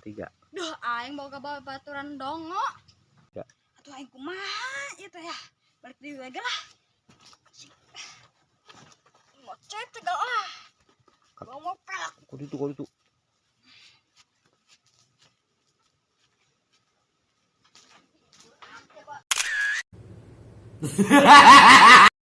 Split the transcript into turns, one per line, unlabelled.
3.
Duh, aing boga babaturan dongo.
Ya.
Atuh aing kumaha ieu teh ya. Balik deui we lah. Ngocet tegal ah. Gua mau pelak.
Kok itu, kok itu.